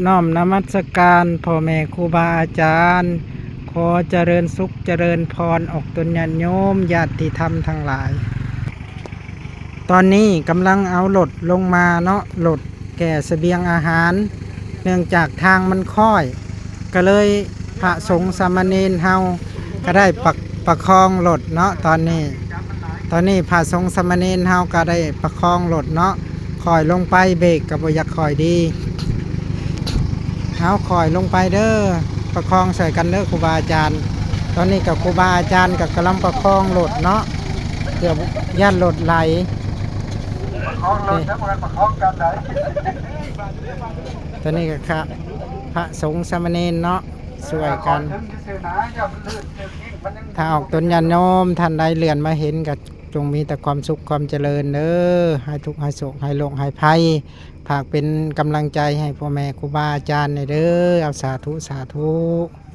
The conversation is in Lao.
ນ້ອມນະມັດສະການພໍ່ແມ່ຄູບາອາຈານ ຂໍຈະເລີນສຸກຈະເລີນພອນອອກຕົນຍາດໂຍມ ຍາດຕິທຳທັງຫຼາຍ. ຕອນນີ້ກຳລັງເອົາລົດລົງມາເນາະ, ລົດແກ່ສະບຽງອາຫານ, ເນື່ອງຈາກທາງມັນຄ້ອຍ ກໍເລີຍພະສົງສາມະເນນເຮົາກໍໄດ້ປະ ປະຄອງລົດເນາະ. ຕອນນີ້ ຕອນນີ້ພະສົງສາມະເນນເຮົາກໍໄດ້ປະຄອງລົດເນາະ, ຄ່ອຍລົງໄປ ເບຣກກໍບໍ່ຢາກຄ່ອຍດີ. ເຮົາຄ່ອຍລົງໄປເດີ້, ປະຄອງຊ່ອຍກັນເດີ້ຄູບາອາຈານ. ຕອນນີ້ກໍຄູບາອາຈານກໍກຳລັງປະຄອງລົດເນາະ, ເກືອບຢ້ານລົດໄຫຼ. ປະຄອງລົດ ນີ້ ແລ້ວບໍ່ແມ່ນປະຄອງກັນໃດ. ຕອນນີ້ກໍຂະ ພະສົງສາມະເນນເນາະ ຊ່ວຍກັນ. ຖ້າອອກຕົນຍາດໂຍມທ່ານໃດເລື່ອນມາເຫັນ ກໍຈົ່ງມີແຕ່ຄວາມສຸກຄວາມຈະເລີນເດີ້, ໃຫ້ທຸກໃຫ້ໂສກໃຫ້ໂລກໃຫ້ໄພ. ຝາກເປັນກຳລັງໃຈໃຫ້ພໍ່ແມ່ຄູບາອາຈານແດ່ເດີ້. ເອົາ ສາທຸ ສາທຸ.